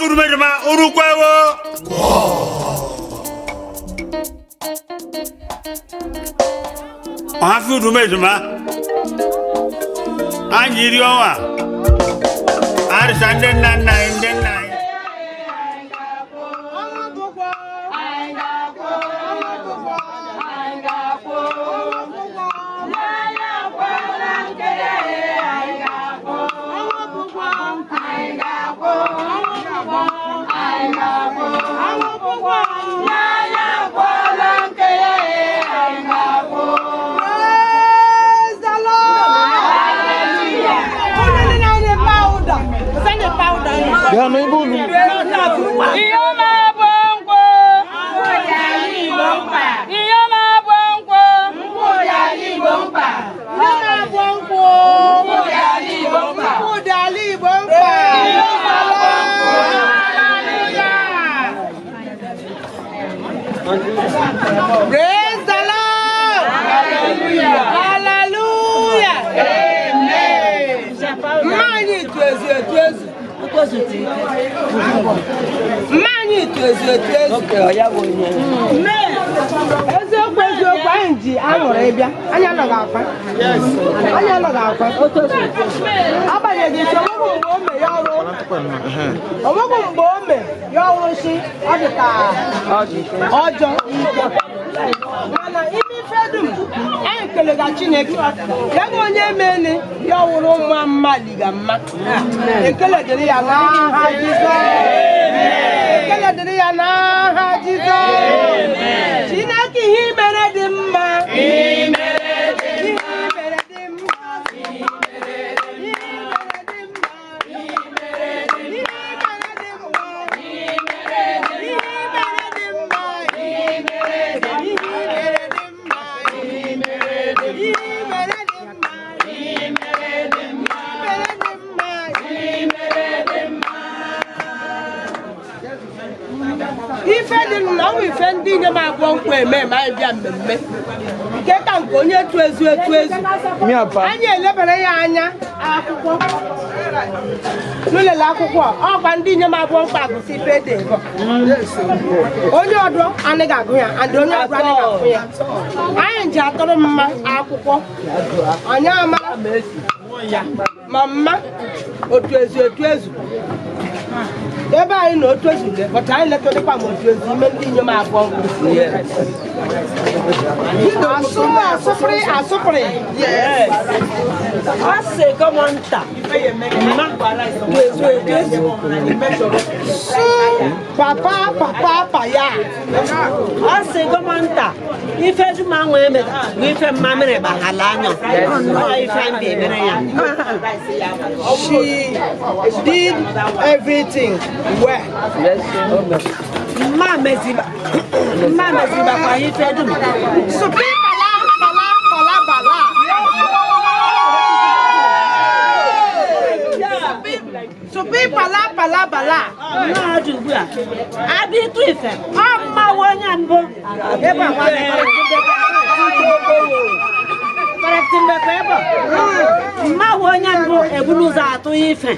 Ọhafịa Udumejima urukwewo. Ọhafịa Udumejima anyị iri ọnwa arịsa ndị nna nna anyị ndị nna anyị. Ihe ọma bụ nkwụ. Ihe ọma bụ nkwụ. Ihe na-abụ nkwụ. Nkwụ dị ala Igbo mkpa. Praise the Lord. Hallelujah. Mma anyị etu ezu etu ezu. Mma anyị etu ezu etu ezu. Eziokwu eziokwu, anyị ji aṅụrị bịa, anyị anọghị akwa, anyị anọghị akwa, agbanyeghị isi onwegwu mgbe o mee ya ọrụ, onwegwu mgbe o mee ya ọrụ si ọ dị ka ọjọọ ike, mana ime ife dum anyị kelega Chineke ya bụ onye mene ya ọwụrụ nwa mma liga mma. Ekele dịrị ya n'aha Jizọs, ekele dịrị ya n'aha Jizọs. Chineke, ihe i mere dị mma, ihe i mere dị mma, ihe i mere dị mma, ihe i mere dị mma, ihe i mere dị mma, ihe i mere dị mma, ihe i mere dị mma, ihe mere dị mma, ihe mere dị mma. Ife dị na ọnwa ife ndị inyom abụọ nkwụ eme ma anyị bịa mmemme nke ka nke onye etu ezu etu ezu, anyị elebara ya anya akwụkwọ n'ụlele akwụkwọ ọkwa ndị inyom abụọ nkwụ agụsị ife dị ebe onye ọdụ anaghị agụ ya and onye ọdụ anaghị agụ ya. Anyị ji atụrụ mma akwụkwọ anyị amara ma mma otu ezu etu ezu ebe anyị na otu ezu le bọta anyị letụdịkwa ma otu ezu ime ndị inyom abụọ nkwụ asụ asụpịrị asụpịrị. Ọ sị gọmọnta mma ezu ezu. Su papa papa pa ya. Ọ sị gọmọnta ife dum anwa eme bụ ife mma mere gbaghala anya ọ ife mba emere ya. She did everything well. Mma meziba mma mezibakwa ife dum. Supi pala pala pala bala. Supi pala pala bala. Mma ọdụ ugbu a abịa ịtụ ife ọ mmawa onye mbụ ebe a mmawa onye mbụ ebulu ụzọ atụ ife.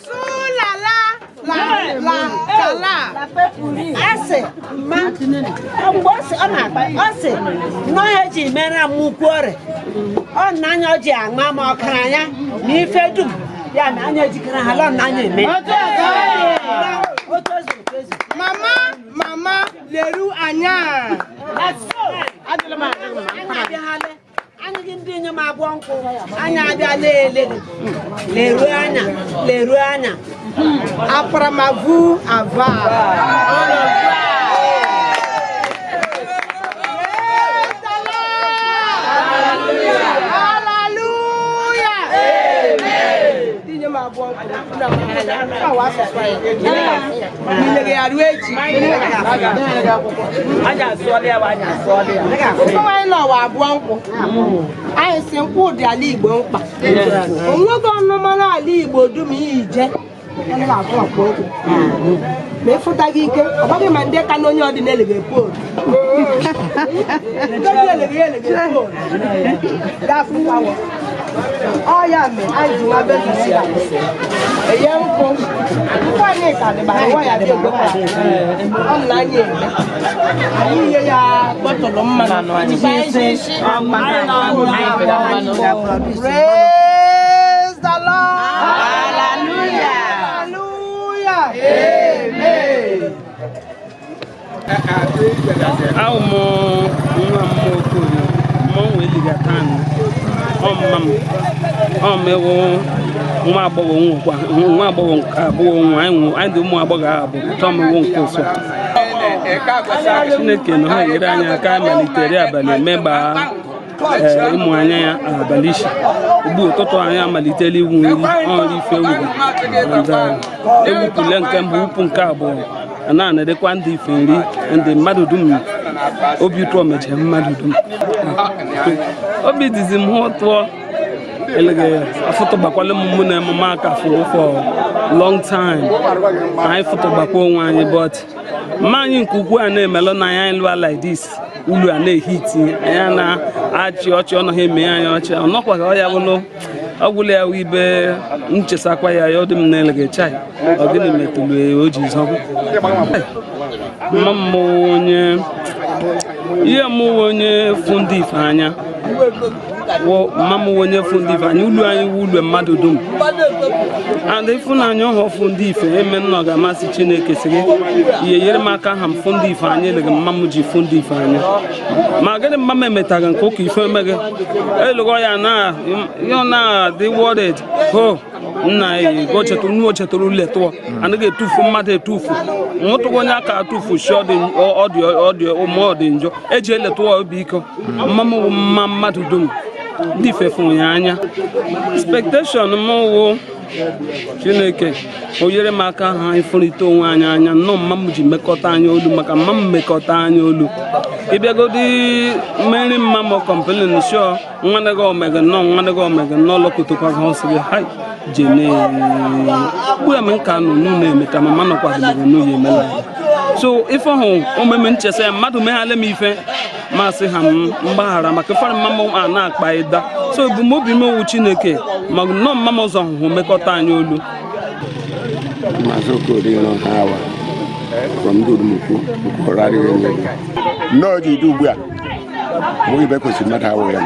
Su la la la la la la. Asị mma mgbe ọ sị ọ na-akpa ọ sị na ọ ji mere m ukwu ọrịa ọ na anya ọ ji ama ma ọkara ya na ife dum ya na anya ejikere ha lọ na anya eme. Mama mama leru anya. Anya gị ndị inyom abụọ nkwụ anya abịa na-ele gị leruo anya leruo anya. Aparamavu ava. Praise the Lord. Hallelujah. Ndị inyom abụọ nkwụ na ọ wụ asụsụ anyị. Ile ya ruo echi. Nkwụ anyị nọwa abụọ nkwụ. Anyị si nkwụ dị ala Igbo mkpa. Onwego ọnụmara ala Igbo dum ije. Ọ na-afụ ọkpụ nkwụ. Ma ịfụta gị ike, ọ gbaghị ma ndị ka na onye ọdịnala ga-epu otu. Ndị elege ya elege poolu. Ga-afụ nkwawọ. Ọ ya mere anyị ji nwa bezisi ya eye nkwụ nkwụ anyị ka dịbara nwa ya bịa egbekwa ọ na anyị eme anyị nye ya bọtụlụ mmanụ. Praise the Lord! Hallelujah! Hallelujah! Amen! Ahụ m nwa m Okorie mmọnwụ eligata ọ mma m ọ mewo nwa agbọghọ nwekwa nwa agbọghọ nke abụọ nwa anyị anyị dị ụmụ agbọghọ abụọ tọọ mewo nke ụsọ. Chineke nọ ha nyere anyị aka malitere abalị emeba ee ịmụ anya ya abalị ishi ugbu ụtụtụ anyị amalitela iwu nri ọnri ife wuru and ewupụle nke mbụ wupụ nke abụọ a na-anadịkwa ndị ife nri ndị mmadụ dum obi ụtọ mechara mmadụ dum obi dịzi m hụ tụọ elege afụtụgbakwala m mụ na emume aka for long time anyị fụtụgbakwa onwe anyị, but mma anyị nke ukwuu a na-emelụ na anyị lụa like this ulu a na-ehiti anyị na-achị ọchị ọ naghị eme anyị ọchị ọ nọkwaghị ọ ya bụlụ ọgwụla ya ibe nchesakwa ya ya ọ dị m na-elege chai ọ gịnị metụrụ ya o ji zọgbu mma mmụọ onye ihe mụwa onye fụ ndị ife anya mma m onye fụ ndị ife anya ulu anyị wu ulu mmadụ dum and ịfụnanya ọhụ fụ ndị ife eme nna ọ ga-amasị Chineke sị gị ihe nyere m aka ha m fụ ndị ife anya eleghị mma m ji fụ ndị ife anya ma gịnị mma m emetaghị nke ụka ife emeghe elụgọ ya na ya na-adị worried ho nna ya chetụrụ ule tụọ anaghị etufu mmadụ etufu nwụtụgo onye aka atụfu si ọ dị ma ọ dị njọ eji eletụọ obi iko mma m wụ mma mmadụ dum ndị ife fụrụ ya anya. Expectation m wụ Chineke o nyere m aka ha ịfụrịta onwe anyị anya nnọọ mma m ji mekọta anya olu maka mma m mekọta anya olu ịbịagodi mmeri mma m complain sure nwanne gị omege nnọọ nwanne gị omege nnọọ lọkụtụkwa gị ọsị gị hai jene gbuya m nka nọ n'ụlọ emeta mama nọkwadoro n'oyi emela so ife ọhụ omeme nchesa ya mmadụ meghala m ife masị ha m mgbaghara maka ifere mma m a na-akpa ịda so ebumnobi m owu Chineke ma nnọọ mma m ụzọ ọhụhụ mekọta anyị olu. Maazị Okorie nọ ha awa from ndị Odumukwu nke ụra adịghị enye ego nnọọ ji dị ugbu a mụ ibe kwesịrị mmadụ awụghị ya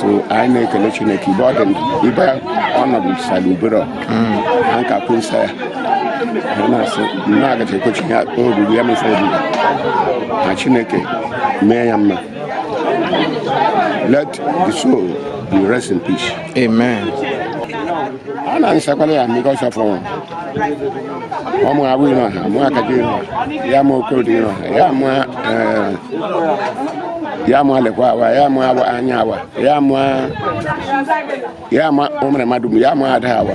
so anyị na-ekele Chineke ibe ọ dị ndụ ibe ọnọdụ sara ubere ha nka kwụnsa ya ha na-asị nnọọ agacha ekwechi ya oruru ya mefe oruru na Chineke mee ya mma. Let the soul be rest in peace. Amen. A na-ansakwala ya because of ọmụ abụ ịnọ ha mụ akaji ịnọ ya mụ Okorie ịnọ ha ya mụ ya mụ alekwa awa ya mụ awa anya awa ya mụ ya mụ ụmụrụ mmadụ ya mụ ada awa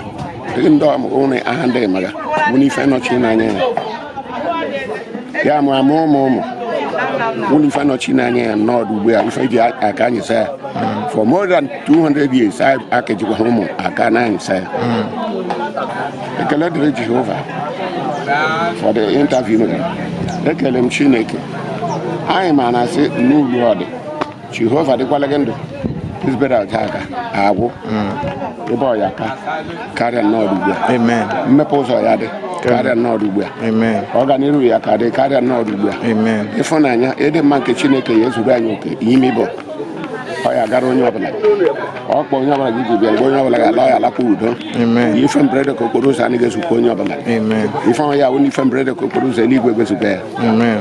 ndị ụmụ aha ndị maga bụ n'ife nọchi n'anya ya ya mụ amụ ụmụ ụmụ bụ n'ife nọchi n'anya ya n'ọdụ ugbu a ife ji aka anyịsa ya for more than 200 years aka ejikwa ụmụ aka na anyịsa ya. Ekele dịrị Jehova for the interview mere. Ekele m Chineke anyị ma na asị n'ulu ọ dị Jehova dịkwala gị ndụ izbere aja aka agwụ ebe ọ ya ka karịa nnọọ ugbu a. Amen. Mmepe ụzọ ya dị karịa nnọọ ugbu a. Amen. Ọganiru ya ka dị karịa nnọọ ugbu a. Amen. Ịfụnanya ịdị mma nke Chineke ya ezuru anyị oke ime ịbụ ọ ya gara onye ọbụla ọkpọ onye ọbụla gị ji bịa mgbe onye ọbụla ga-ala ya alakwa udo. Amen. Ife mberede ka okporo ụzọ anaghị ezukwa onye ọbụla. Amen. Ife ọhụ ya wụ na ife mberede ka okporo ụzọ eluigwe gwezuga ya. Amen.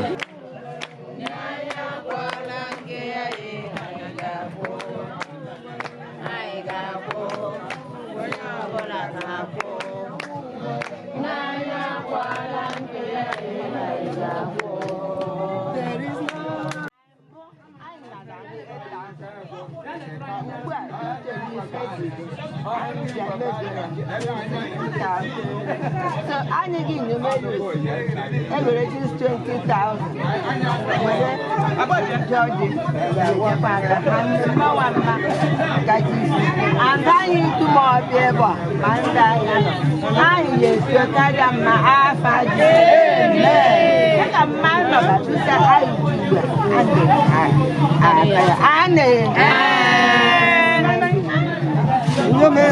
So anyị gị nyemelu ewere this 20,000 were jọji nyekwa aka ma mmawa mma gaji isi and anyị dum ọbịa ebe a ma ndị anyị nọ anyị ga-eso karịa mma afa ji dịka mma nọbatusa anyị ugbu a a na Thank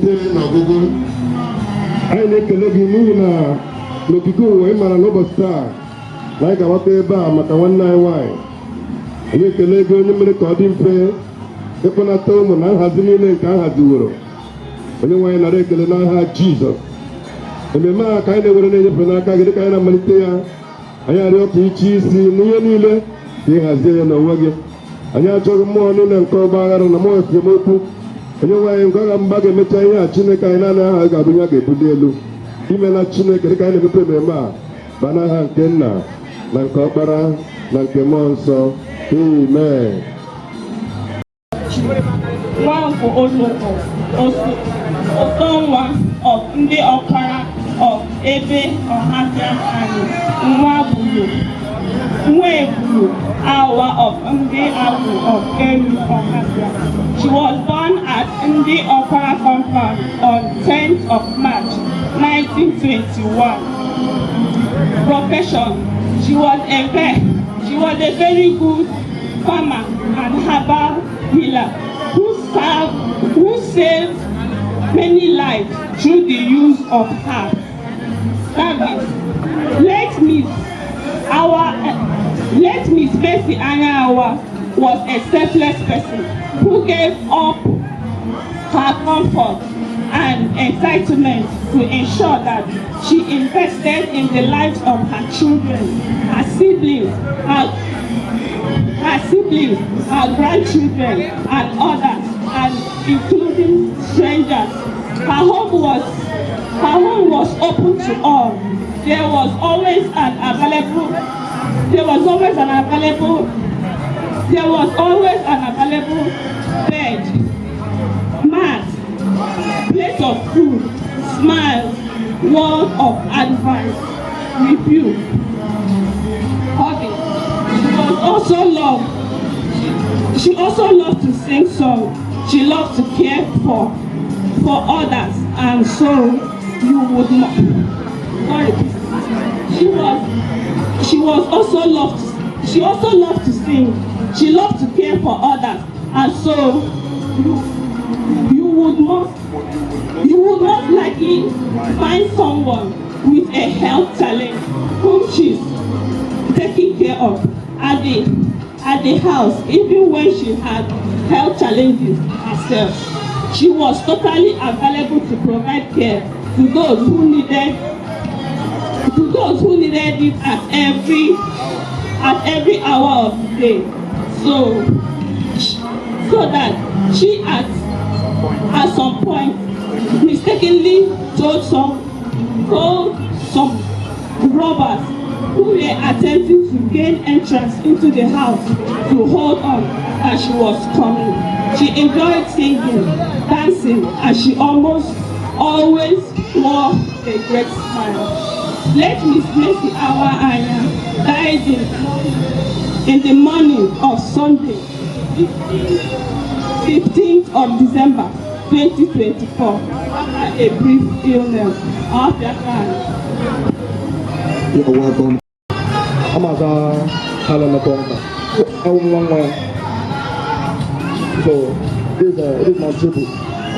Mmalite na ọgwụgwụ, anyị na-ekele gị n'ihi na n'okike ụwa ị mara n'ụbọchị taa na anyị ga-agbakọ ebe a maka nwanne anyị nwaanyị. Anyị ekele gị onye mere ka ọ dị mfe ịkpọnata ụmụ na nhazi niile nke a haziworo. Onye nwe anyị, nara ekele n'aha Jizọs. Ememe a ka anyị na-ewere na-enyefe n'aka gị dịka anyị na-amalite ya. Anyị arịọ ka ichi isi n'ihe niile, ka ị hazie ya n'onwe gị. Anyị achọghị mmụọ niile nke ọgba aghara na mmụọ esemokwu. Onye nwe anyị, nke ọ ga mgba ga-emecha ihe a, Chineke anyị, naanị aha ga-abụ ihe a ga-ebuli elu. Imela, Chineke. Dịka anyị na-emepe ememe a, ba n'aha nke Nna na nke Ọkpara na nke Mmụọ Nsọ, amen. Nwankwo Oloko Osonwa of ndị Ọkpara of ebe Ọhafịa anyị, Nwabulu Nwebulu Awa of ndị Agwụ of Elu Ọhafịa. She was born at Ndị Ọkpara compound on 10th of March 1921. Profession: She was a very good farmer and herbal healer who saved many lives through the use of herbs. Service: Late Miss Mercy Anyawa was a selfless person who gave up her comfort and entitlement to ensure that she invested in the lives of her children, her siblings, her grandchildren, and others, and including strangers. Her home was open to all. There was always an available bed, mat, plate of food, smile, word of advice, rebuke, hobby. She was also loved. She also loved to sing songs. She loved to care for others, and so you would not. Sorry, she was also loved. She also loved to sing. She loved to care for others, and so you would most likely find someone with a health challenge whom she's taking care of at the house, even when she had health challenges herself. She was totally available to provide care to those who needed it at every hour of the day. So that she at some point mistakenly told some robbers who were attempting to gain entrance into the house to hold on as she was coming. She enjoyed singing, dancing, and she almost always wore a great smile. Late Miss Mercy Awa Anya died in the morning of Sunday, 15th of December 2024, after a brief illness. Ọhafịa. You're welcome. Amaza Helen Okonka. Awụ nwa nwa ya. So this is my tribute to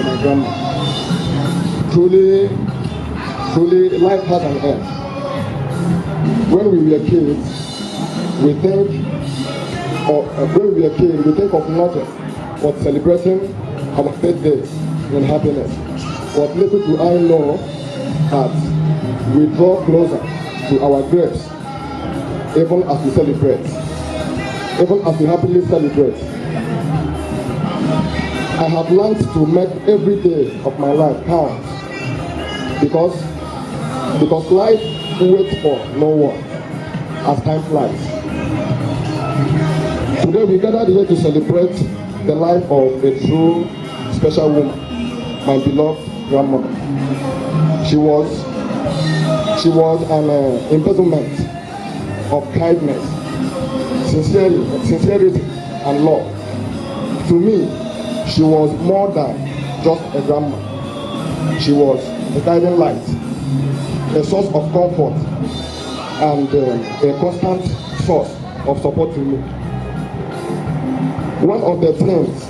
my grandma. Truly, truly, life has an end. When we were kids, we think, or when we were kids, we think of nothing but celebrating our birthday in happiness. But little do I know that we draw closer to our graves, even as we celebrate, even as we happily celebrate. I have learned to make every day of my life count because life waits for no one as time flies. Today we gathered here to celebrate the life of a true special woman, my beloved grandmother. She was an embodiment of kindness, sincerity, and love. To me, she was more than just a grandma. She was a guiding light, a source of comfort, and a constant source of support to me. One of the things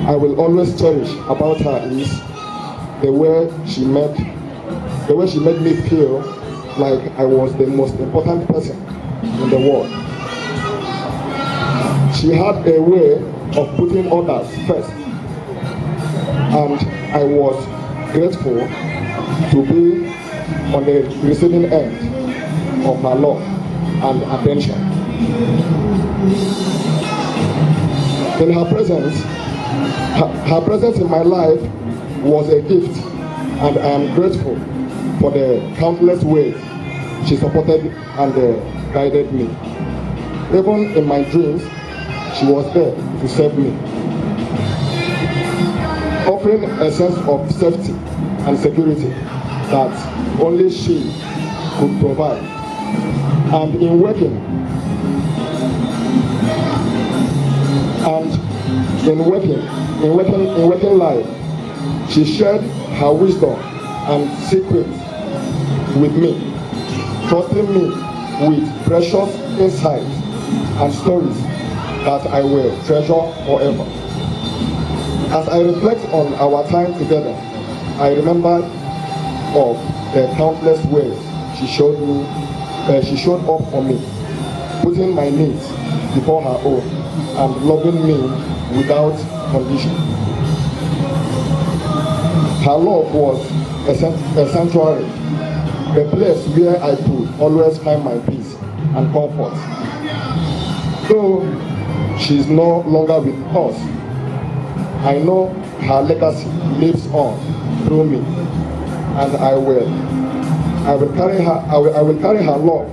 I will always cherish about her is The way she made me feel like I was the most important person in the world. She had a way of putting others first, and I was grateful to be on the receiving end of her love and attention. In her presence, her presence in my life was a gift, and I am grateful for the countless ways she supported and guided me. Even in my dreams, she was there to serve me, offering a sense of safety and security that only she could provide. And in working life, she shared her wisdom and secrets with me, trusting me with precious insights and stories that I will treasure forever. As I reflect on our time together, I remember of the countless ways she showed up for me, putting my needs before her own and loving me without condition. Her love was a sanctuary, a place where I could always find my peace and comfort. Though she is no longer with us, I know her legacy lives on through me, and I will carry her love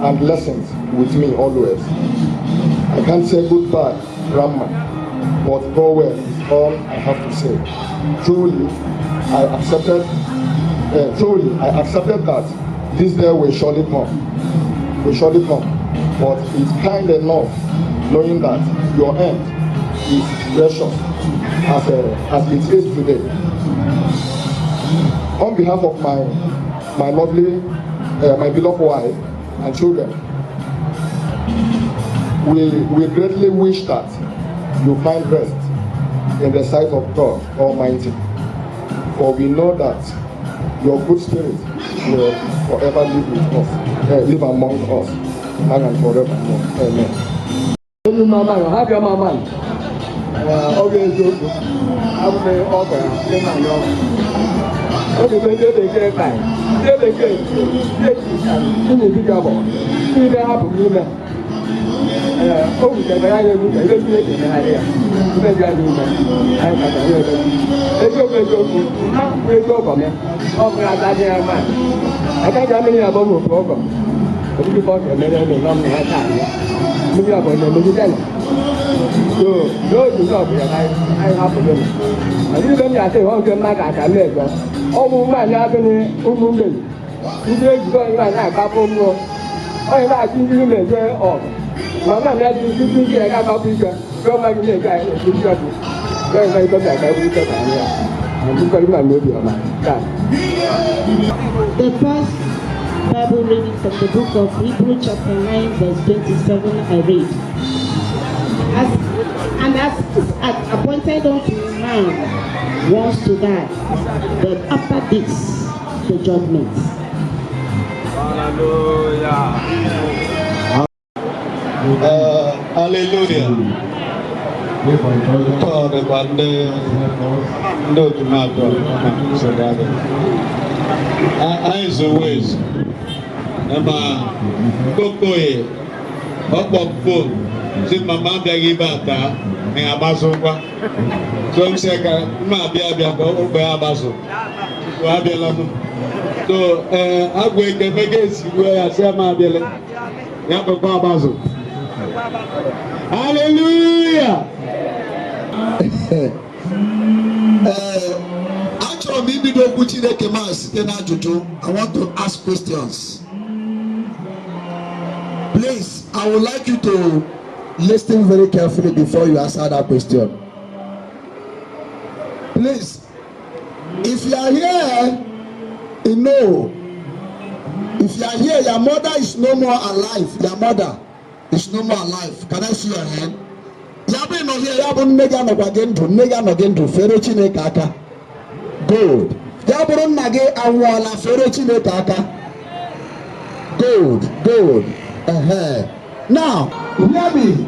and lessons with me always. I can't say goodbye, Grandma, but go well is all I have to say. Truly, I accepted that this day will surely come, will surely come. But it's kind enough knowing that your end is precious as it is today. On behalf of my beloved wife and children, we greatly wish that you find rest in the sight of God Almighty. For we know that your good spirit will forever live with us, live among us, now and forevermore. Amen. Onye mama ha bịa mama ọ bụ eziokwu abụghị ọgọ ya ndị nwaanyị ọgọ oge bụ ndị bekee kpai ndị bekee ndị dibịa bụ ndị hapụ n'ime ee o wutere ya egwu ka ebe Chineke megharị ya ebe dị anyị ume anyị kacha ya ebe eziokwu eziokwu ha bụ ezi ọgọ m ya ọ bụrụ ada dị ya nwaanyị agaghị amịrị ya bụ ofu ọgọ odịghị ọ ga-emere eme nọ m na ya taa ya mmiri ọbụ na-emegide na so n'otu ndị ọbụla anyị hapụrụ m mana ibe m na-asị ịhọ nke mma ka aka m ego ọ bụ nwaanyị abụghị ụmụ mgbei ndị ejikọ onye nwaanyị na-agbapụ mmụọ onye na-achị ndị ụlọ eje ọgụ ma nwaanyị adị ndị ndị ya ga-agbapụ ike gọọmenti na-eje anyị na-eji ọgụ gọọmenti ike ga-agba ike ka anyị ya ma bụkọrọ ma n'obi ọma taa. The first Bible reading from the book of Hebrew, chapter 9, verse 27, I read. And as is appointed unto man once to die, but after this, the judgment. Hallelujah. Hallelujah. Nke ọ dịkwa ndị ndị otu na-atọ na nsogbu adịghị. Anyị zowe ezu. Ma Kokoye ọkpọ m phone si mama abịaghị ebe a taa na ya agbazokwa. So m sị ka m abịa abịa ka ogbe ya agbazụ. So abịala m. So ee agwa eke mega esi ruo ya si ama abịala. Ya kpekwa agbazụ. Hallelujah! Ee, achọrọ m ibido okwu Chineke ma site n'ajụjụ. I want to ask questions. Please, I would like you to listen very carefully before you answer that question. Please, if you are here, you know, if you are here, your mother is no more alive. Your mother is no more alive. Can I see your hand? Ya bụ nọ here, ya bụ nne gị anọkwa gị ndụ, nne gị anọ gị ndụ, fere Chineke aka. Good. Ya bụrụ nna gị anwụọla, fere Chineke aka. Good, good. Now, hear me.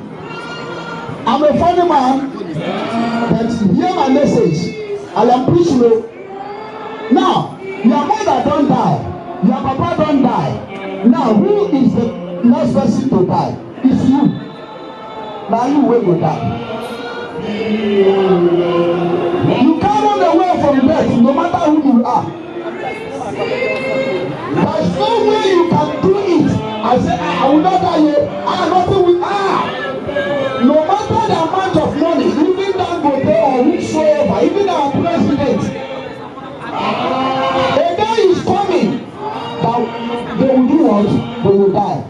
I'm a funny man, but hear my message. I am preaching o. Now, your mother don die, your papa don die. Now, who is the next person to die? It's you. Na you wey go die. You can't run away from death, no matter who you are. There's no way you can do it. I say, "Ah, I will not die here. Ah, nothing will, ah." No matter the amount of money, even Dangote or whosoever, even our president, a day is coming that they will do what? They will die.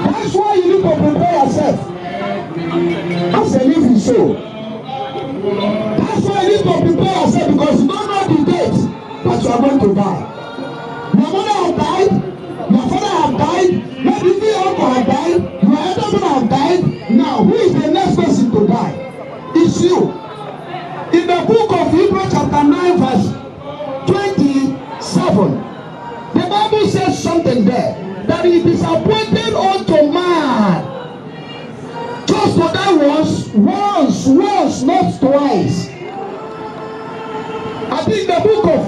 That's why you need to prepare yourself as a living soul. That's why you need to prepare yourself, because you don't know the date that you are going to die. Your mother have died, your father have died, maybe even your uncle have died, your elder brother have died. Now, who is the next person to die? It's you. In the book of Hebrews chapter 9 verse 27, the Bible says something there, that it is appointed unto man just to die once, once, once, not twice. I think the book of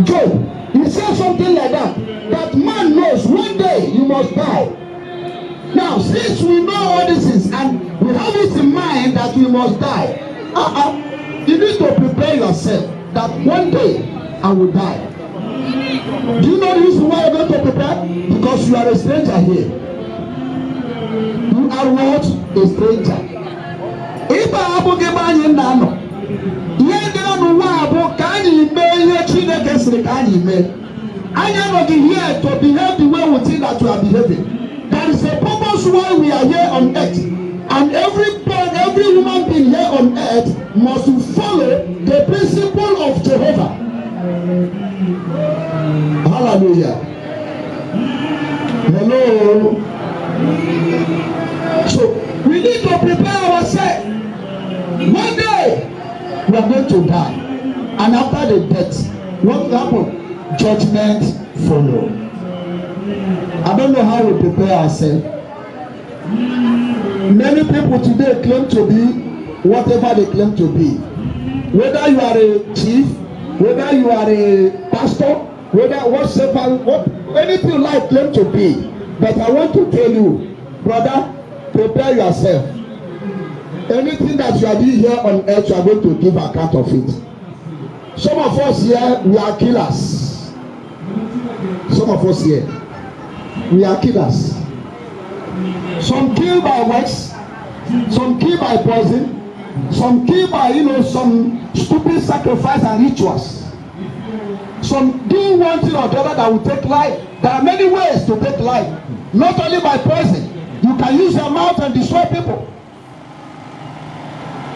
Job, he says something like that, that man knows one day you must die. Now, since we know all this is and we have it in mind that we must die, you need to prepare yourself that one day I will die. Do you know the reason why you're going to prepare? Because you are a stranger here. You are what? A stranger. Ibe abụghị ebe anyị na-anọ. Ihe dị n'ụwa a bụ ka anyị mee ihe Chineke sịrị ka anyị mee. Anyị anọghị here to behave the way we think that we are behaving. There is a purpose why we are here on earth. And every man, every human being here on earth must follow the principle of Jehovah. Hallelujah. Hello. So we need to prepare ourselves. One day we are going to die. And after the death, what will happen? Judgment follow. I don't know how we prepare ourselves. Many people today claim to be whatever they claim to be. Whether you are a chief, whether you are a pastor, whether whatever, what anything you like claim to be. But I want to tell you, brother, prepare yourself. Anything that you are doing here on earth, you are going to give account of it. Some of us here, we are killers. Some of us here, we are killers. Some kill by words, some kill by poison, some kill by some stupid sacrifice and rituals. Some do one thing or the other that will take life. There are many ways to take life. Not only by poison. You can use your mouth and destroy people.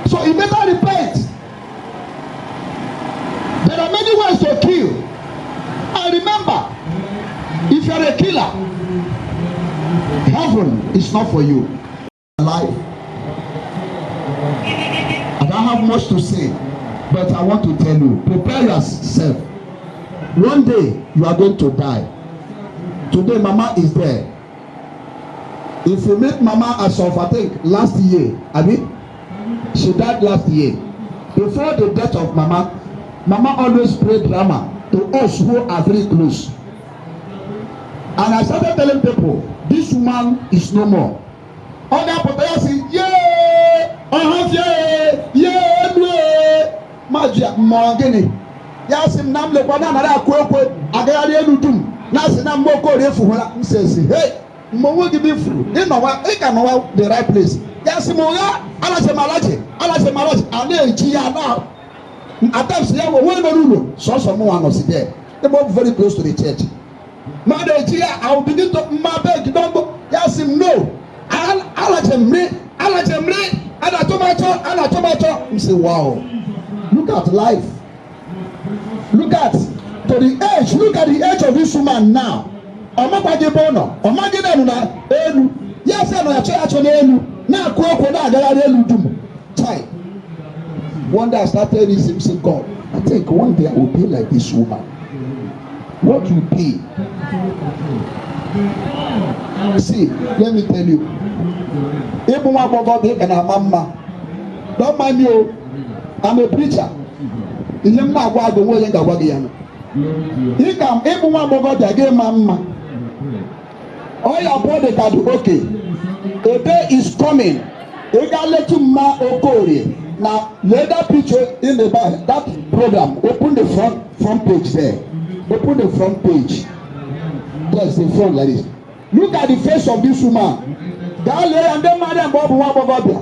So you better repent. There are many ways to kill. And remember, if you are a killer, heaven is not for you. Life. I don't have much to say, but I want to tell you, prepare yourself. One day you are going to die. Today, Mama is there. If you meet Mama as of, I think, last year, I mean, she died last year. Before the death of Mama, Mama always played drama to us who are very close. And I started telling people, this woman is no more. Ọ ga-apụta ya sị, yee, ọhafịa, yee, elu ma ji mmụọ gịnị? Ya sị m na m lekwa na anara akụ ekwe agagharị elu dum na-asị na mgbe Okorie efuhụla m sị esi hey, mgbe onwe gị bụ furu ịnọwa ị ka nọwa the right place. Ya sị m ụgha alachi m alachi alachi m alachi a na-eji ya na at times ya wee nọ n'ụlọ sọsọ m nwa nọsi there ebe ọ bụ very close to the church ma na-eji ya. I will begin to mma beg don go. Ya sị m no, alachi mmiri alachi mmiri a na-achọ m achọ a na-achọ m achọ. M sị, "Wow, look at life. Look at to the age, look at the age of this woman now." Ọ makwaghị ebe ọ nọ, ọ maghị na nọ na elu ya sị nọ achọ ya achọ n'elu na-akụ ekwe na-agagharị elu dum. Chai. One day I started reasoning, say, God, I think one day I will be like this woman. What will be? See, let me tell you. Ịbụ nwa agbọghọ ka na-ama mma. Don't mind me o. I'm a preacher. Ihe m na-agwa gị, onwe onye ga-agwa gị ya nọ. Ị ka ịbụ nwa agbọghọbịa gị ma mma. All your body ka dị okay. A day is coming. Ị ga letu mma Okorie. Now, lay that picture in the back, that program. Open the front page there. Open the front page. Yes, the front like this. Look at the face of this woman. Gaa lee ya, ndị mmadụ, mgbe ọ bụ nwa agbọghọbịa.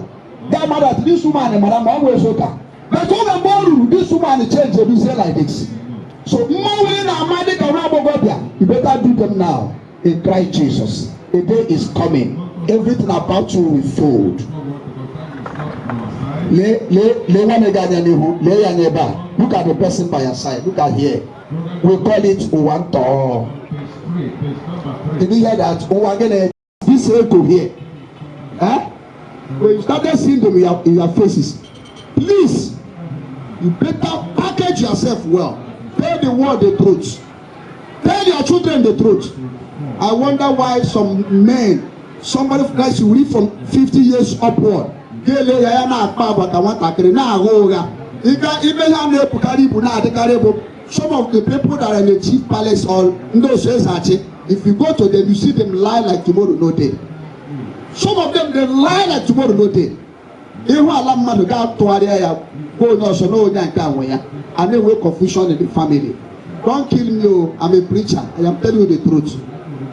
Gaa mmadụ at this woman mara ma ọ bụ ezoka. But oge mgbe o ruru, this woman change ebizie like this. So mmanwụ ị na-ama dịka nwa agbọghọbịa, you better do them now in Christ Jesus. A day is coming. Everything about you will fold. Lee, lee, lee nwanne gị anya n'ihu, lee ya anya ebe a. Look at the person by your side. Look at here. We call it ụwa ntọọ. Did you hear that? Ụwa gịnị? This echo here. Eh? When you started seeing them in your faces, please, you better package yourself well. Tell the world the truth. Tell your children the truth. I wonder why some men, somebody like you read from 50 years upward, ga-ele ya, ya na-akpa agwa ka nwatakịrị na-agha ụgha. Ịga ime ihe a na-ebukarị ibu na-adịkarị bụ some of the people that are in the chief palace or ndị osu eze achị. If you go to them, you see them lie like tomorrow no dey. Some of them, they lie like tomorrow no dey. Ihu ala mmadụ ga-atụgharịa ya gwa onye ọzọ na onye nke a nwe ya, a na-enwe confusion in the family. Don't kill me o, I'm a preacher. I am telling you the truth.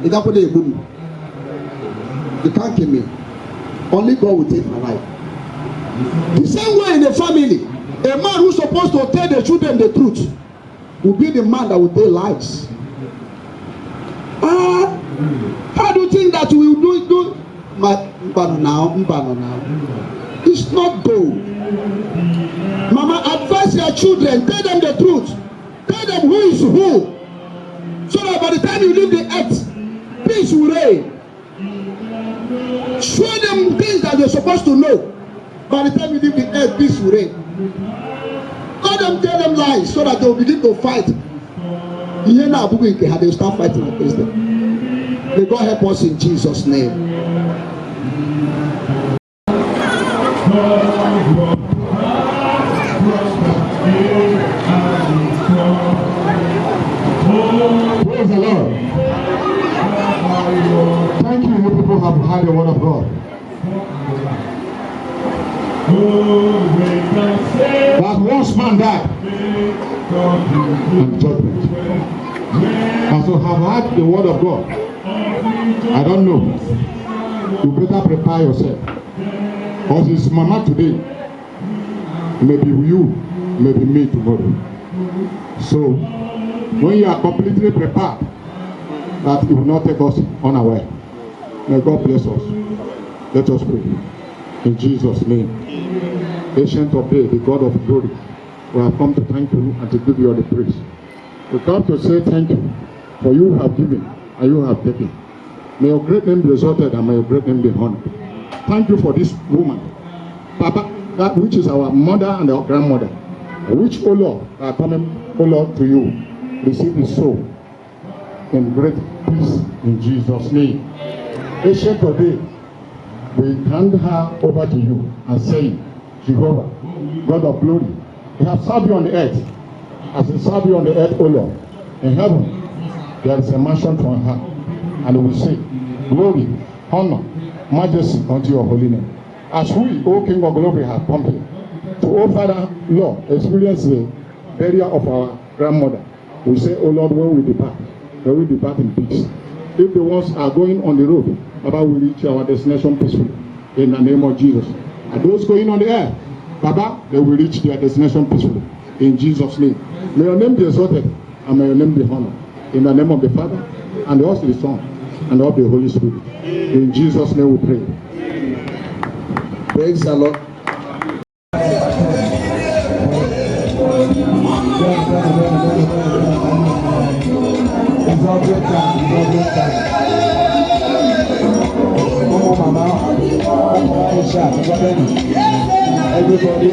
Ị gakwụna egbu m. You can't kill me. Only God will take my life. The same way in the family, a man who's supposed to tell the children the truth will be the man that will tell lies. Ah, how do you think that we will do my mbano now, mbano now? It's not good. Mama, advise your children, tell them the truth. Tell them who is who. So that by the time you leave the earth, peace will reign. Show them things that they're supposed to know. By the time you leave the earth, peace will reign. Let them tell them lies so that they will begin to fight. Ihe na-abụghị nke ha, they will start fighting against them. May God help us in Jesus' name. Praise the Lord. Thank you, you people have heard the word of God. That once man died, and judgment. As you have heard the word of God, I don't know. You better prepare yourself. Because it's mama today, maybe you, maybe me tomorrow. So, when you are completely prepared, that it will not take us unaware. May God bless us. Let us pray. In Jesus' name. Ancient of Days, the God of glory, we have come to thank you and to give you all the praise. We come to say thank you, for you have given and you have taken. May your great name be exalted and may your great name be honored. Thank you for this woman, Papa, that which is our mother and our grandmother, which, O Lord, are coming, O Lord, to you. Receive his soul in great peace in Jesus' name. Ancient of Days, we hand her over to you and say, Jehovah, God of glory, we have served you on the earth. As we serve you on the earth, O Lord, in heaven, there is a mansion for her. And we say, glory, honor, majesty unto your holy name. As we, O King of glory, have come here to, O Father, Lord, experience the burial of our grandmother, we say, O Lord, when we depart, may we depart in peace. If the ones are going on the road, Baba will reach our destination peacefully. In the name of Jesus. And those going on the air, Baba, they will reach their destination peacefully. In Jesus' name. May your name be exalted and may your name be honored. In the name of the Father, and also the Son, and of the Holy Spirit. In Jesus' name we pray. Praise the Lord. It's all good time. It's all good time. Ụmụ mama, ụmụ Aisha, everybody.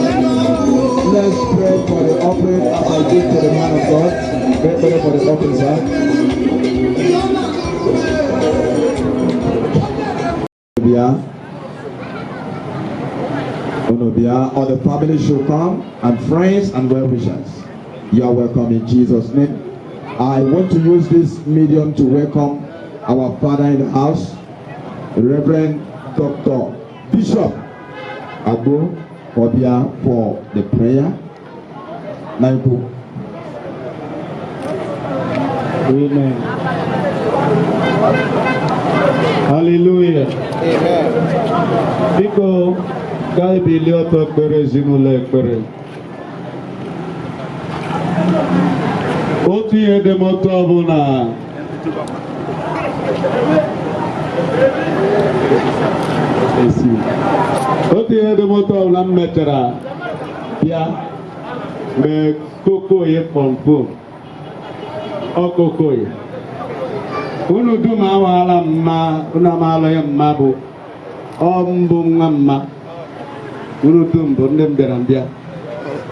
Let's pray for the offering as I give to the man of God. Pray for the offering, sir. Bịa. Unu bịa. All the family should come and friends and well wishers. You are welcome in Jesus' name. I want to use this medium to welcome our father in the house, Reverend Dr. Bishop Abu Obia, for the prayer. Naiku. Amen. Hallelujah. Amen. Biko, ka anyị bilie ọtọ ekpere ezinụlọ ekpere. Otu ihe dị m ụtọ bụ na esi. Otu ihe dị m ụtọ bụ na m mechara bịa mee kokoye kpọmkwem. Ọ kokoye. Unu dum awaala mma, unu amaala ya mma bụ ọ mbụ nwa mma. Unu dum bụ ndị mbịara mbịa.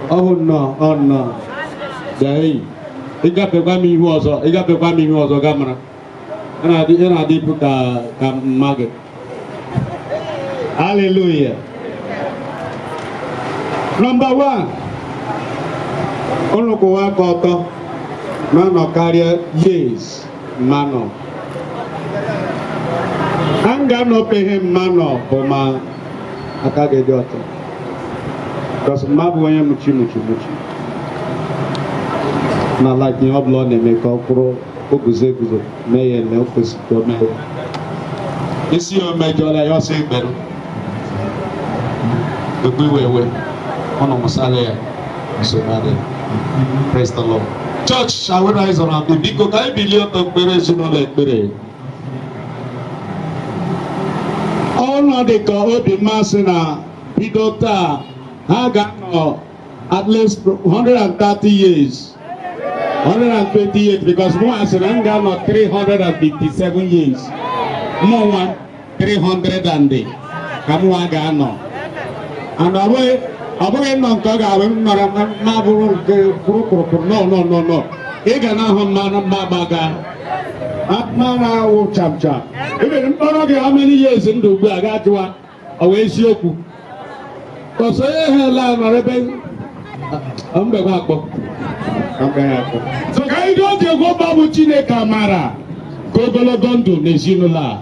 Ọ hụ nnọọ, ọ nnọọ. Bịa enyi. Ịgafekwa m ihu ọzọ, ịgafekwa m ihu ọzọ ga mara. Ị na-adị ibu ka ka mma gị. Hallelujah. Number one, unu kwụwa aka ọtọ ma nọ karịa years mma nọ. A ga-anọpeghị mma nọ bụ ma aka gị dị ọtọ. Because mma bụ onye muchi muchi muchi. Na like ihe ọbụla ọ na-eme ka ọ kwụrụ o guzo eguzo mee ya eme o kwesịrị ka o mee ya. Isi ya o mejọla ya ọsọ ekpere. Egbu iwe ewe ụnụ mụsara ya nsogbu adịghị. Praise the Lord. Church, shall we rise on our feet? Biko ka anyị bilie ọtọ kpere ezinụlọ ekpere. Ọnọdụ ka obi mmasị na bido taa ha ga-anọ at least 130 years. 120 years, because mụ asị na m ga-anọ 357 years. Mụ nwa 300 and ka mụ nwa ga-anọ. And ọ bụghị nnọọ nke ọ ga-abụ m nọrọ ma bụrụ nke kpụrụkpụrụkpụrụ, no, no, no, no. Ị ga na-ahụ mmanụ mma gbaga mmanụ awụ cham cham. Ebere mkpọrọ gị, how many years ndụ ugbu a ga-ajụwa ọ wee eziokwu. Ọsọ onye ha ele nọrọ ebe mgbegbe akpọ. So ka anyị gaa Jehova bụ Chineke amara ka ogologo ndụ n'ezinụlọ a.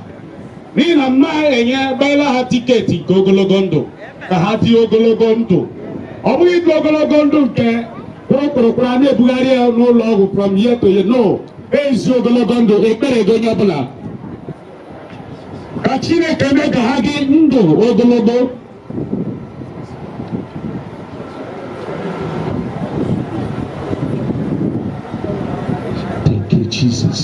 N'ihi na mma enye gbaela ha ticket nke ogologo ndụ ka ha dị ogologo ndụ. Ọ bụghị ịdị ogologo ndụ nke kpụrụkpụrụkpụrụ a na-ebugharị ya n'ụlọ ọgwụ from year to year. No, ezi ogologo ndụ ekpere gị onye ọbụla. Ka Chineke mee ka ha dị ndụ ogologo. Thank you, Jesus.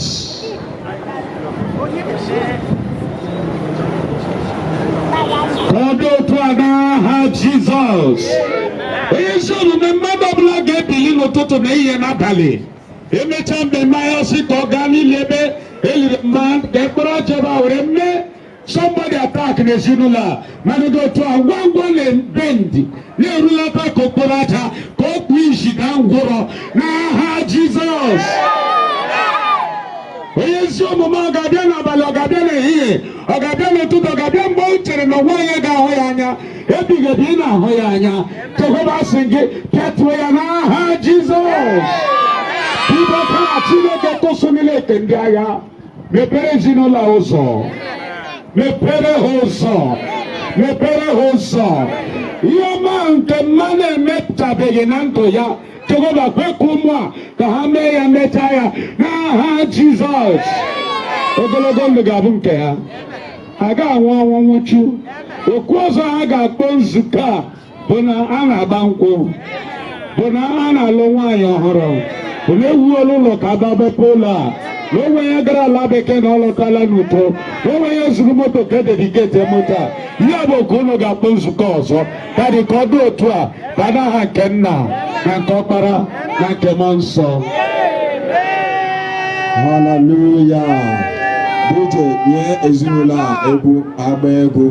Ka ọ dị otu a n'aha Jizọs. Onye ezi omume mmadụ ọbụla ga-ebili n'ụtụtụ na ehihie n'abalị. Emechaa mmemme ahịa ọsị ka ọ gaa n'ili ebe eliri mma ka ekpere ọjọọ were mee somebody attack n'ezinụlọ a mana dị otu a ngwa ngwa na-bend na-erulata ka okporo aja ka ọ kpuo isi na ngwụrọ n'aha Jizọs. Onye ezi omume ọ ga-abịa n'abalị, ọ ga-abịa n'ehihie, ọ ga-abịa n'ụtụtụ, ọ ga-abịa mgbe o chere na onwe onye ga-ahụ ya anya. Ebighị ebi ị na-ahụ ya anya. Jehova sị gị pịatuo ya n'aha Jizọs. Bido taa, Chineke kụsụ niile eke ndị agha mepere ezinụlọ a ụzọ, mepere ha ụzọ, mepere ha ụzọ. Ihe ọma nke mma na-emechabeghị na ndụ ya, Jehova kwe ka ụmụ a ka ha mee ya, mechaa ya n'aha Jizọs. Ogologo ndụ ga-abụ nke ha, ha ga-anwụ ọnwụ nwụchu. Okwu ọzọ ha ga-akpọ nzukọ a bụ na a na-agba nkwụ, bụ na a na-alụ nwaanyị ọhụrụ, bụ na ewuola ụlọ ka a mepe ụlọ a, na onwe ya gara ala bekee na ọ lọtala n'udo, na onwe ya zuru moto ka e dedicate moto a. Ihe bụ ka unu ga-akpọ nzukọ ọzọ ka dị ka ọ dị otu a ka n'aha nke nna na nke ọkpara na nke mmụọ nsọ. Hallelujah. DJ, nye ezinụlọ a egwu agba egwu.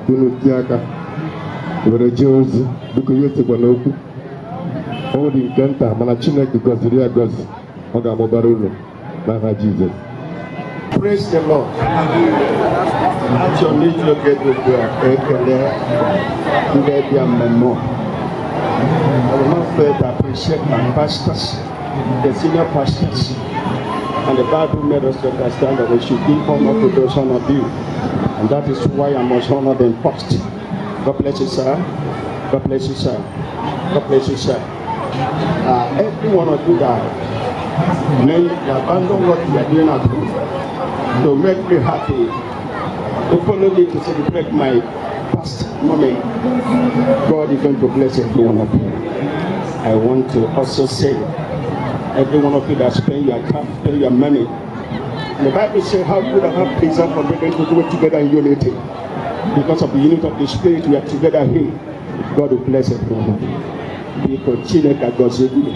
Unu tie aka were jee ozi. Biko, ya esekwa n'okwu. Ọ dị nke nta, mana Chineke gọziri ya gọzi, ọ ga-amụbara unu n'aha Jizọs. Praise the Lord. Achọrọ m iji oge dị ugbu a ekele ndị bịa mmemme a. I will not fail to appreciate my pastors, the senior pastors, and the Bible made us to understand that we should give honor to those honor due. And that is why I must honor them first. God bless you, sir. God bless you, sir. God bless you, sir. Every one of you that may abandon what you are doing at home to make me happy, to follow me to celebrate my past moment. God is going to bless every one of you. I want to also say, every one of you that spend your time, spend your money. The Bible says how good and how pleasant for brethren to do it together in unity. Because of the unity of the Spirit, we are together here. God will bless every one of you. Biko, Chineke agọzie gị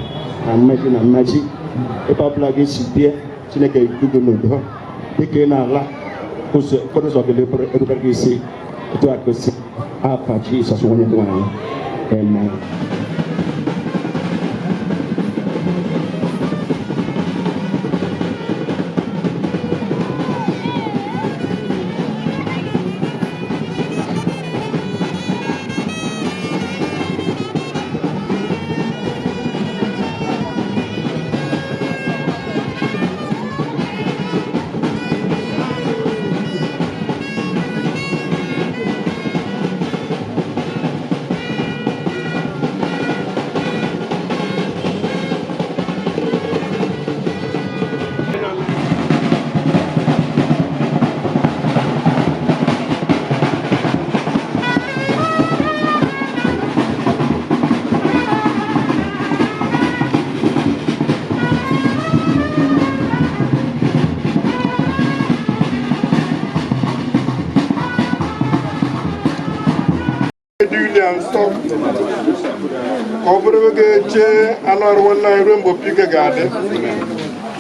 na mmaji na mmaji. Ebe ọbụla gị si bịa, Chineke edugo n'udo. Dịka ị na-ala, ụzọ okporo ụzọ gị erubere gị isi. Otu a gosi afa Jizọs onye nwe anyị. Amen. Dị ya nsọ ka ọ bụrụ ebe ga-eche anụ arụ nwanne anyị ruo mgbe opi ike ga-adị.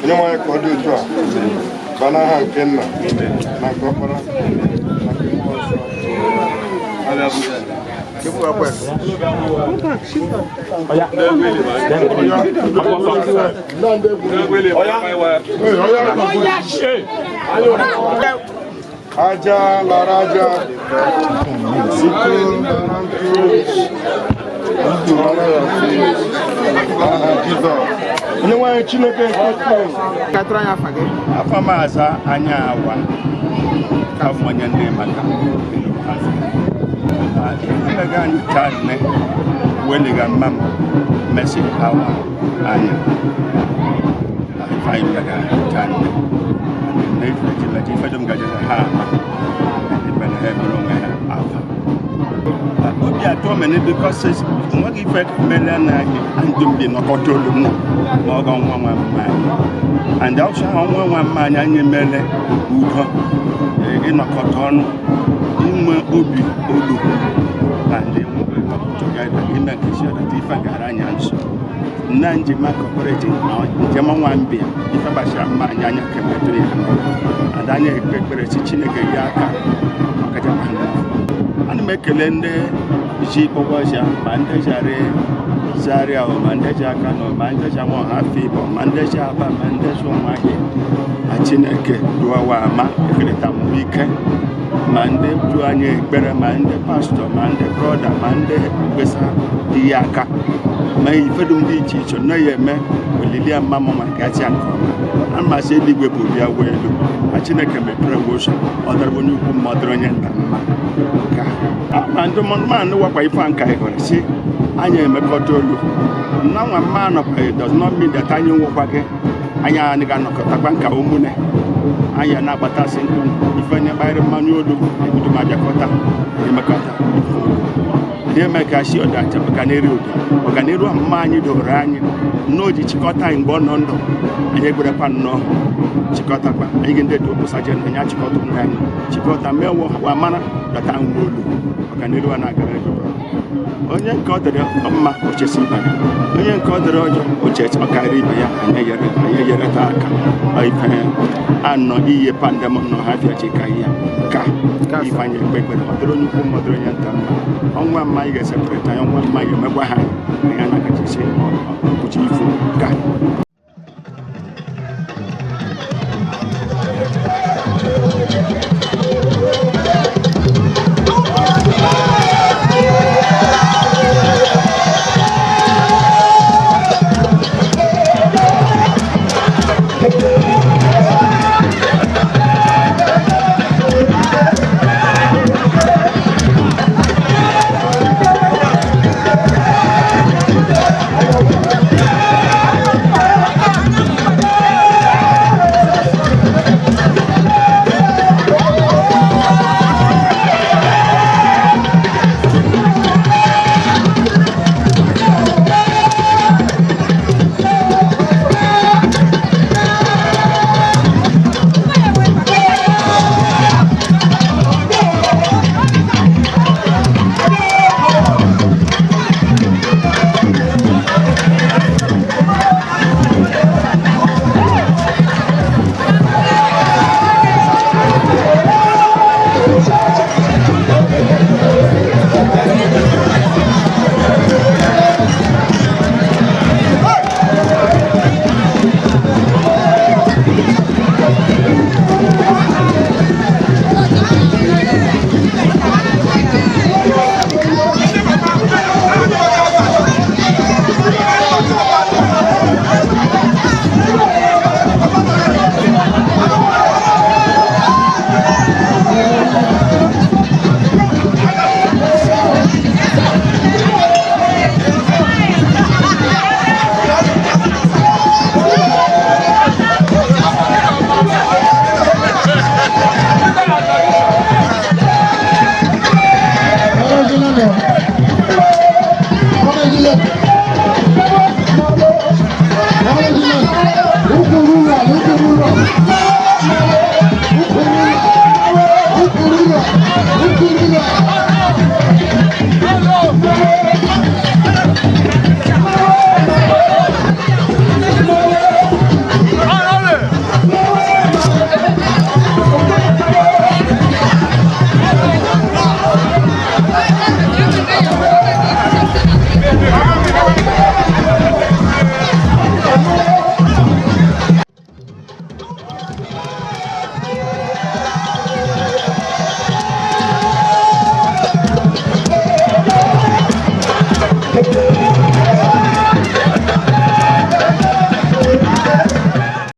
Onye nwe anyị, ka ọ dị otu a ba n'aha nke nna na nke ọkpara na nke mmụọ nsọ. Aja lara aja, ntụ lara ntụ, ntụ lara ya aha Jizọs onye nwe anyị Chineke nke Kraịst. Katụrụ anyị afa gị. Afa m aza anya awa ka m onye ndị maka ihe mega anyị taa nne. Weliga mma m Mercy Awa anya. Ife anyị bịara taa nne na ife ji meta ife dum gajere ha ama ikpe na ha emere onwe ha afa. Obi atọ mene because nweghị ife mere na ndụ m bi nọkọta olu m na ma ọ ga nwa nwa mma anyị and also nwa nwa mma anyị anyị mere udo, ịnọkọta ọnụ, inwe obi olu and together ime nke si ọdata ife gara anya nso na njem cooperative na njem ọnwa mbịa ife gbasara mma anyị anya kemetụ ya and anyị ekpe ekpere si Chineke ya aka ọkachakwa. Ana m ekele ndị ji kpọkọcha, ma ndị jare Zaria, ma ndị ji aka nọ, ma ndị ji anwa ọha afọ Igbo, ma ndị ji Aba, ma ndị ji Ụmụahịa na Chineke duawa ama ekerịta m ike, ma ndị ju anyị ekpere, ma ndị pastọ, ma ndị brother, ma ndị mkpesa ihe aka ma ife dum dị iche iche na ya eme olili ya mma mma gasị nke ọma. Amasị eluigwe bụ bịa wee elu na Chineke mepere m ụzọ, ọ dọrọ onye ukwu mma, ọ dọrọ onye nta mma ka ma ndị mmanụ wakwa ife a nka hụrụ si anyị emekọta olu na nwa mma anọkwaghị does not mean that anyị nwekwa gị anyị anaghị anọkọtakwa nka ụmụnne anyị na-agbatasị mkpu ife nye kparịrị mmanya olu ebido ma bịakọta emekọta ife olu ihe mee ka si ọdacha ọganiru udo ọganiru mma anyị doro anyị nnọọ ji chịkọta anyị mgbe ọ nọ ndụ. Anyị egwerekwa nnọọ chịkọtakwa anyị ga ndị dị je anyị achịkọta onwe anyị chịkọta mee wa mara dọta nwe olu ọganiru a na-agara ebe onye nke ọ dịrị mma ochesi ibe ya, onye nke ọ dịrị ọjọọ ochesi ọkarịa ibe ya. Anyị enyereta aka ife anọ iye pandem nọ ha bịachi ka ya ka ife anyị ekpe ekpere ọ dịrị onye ukwu mma, ọ dịrị onye nta mma. Ọnwa mma anyị ga-esepụrịta anyị, ọnwa mma anyị emekwa ha anyị anakachisi ọkpụchi ifu ka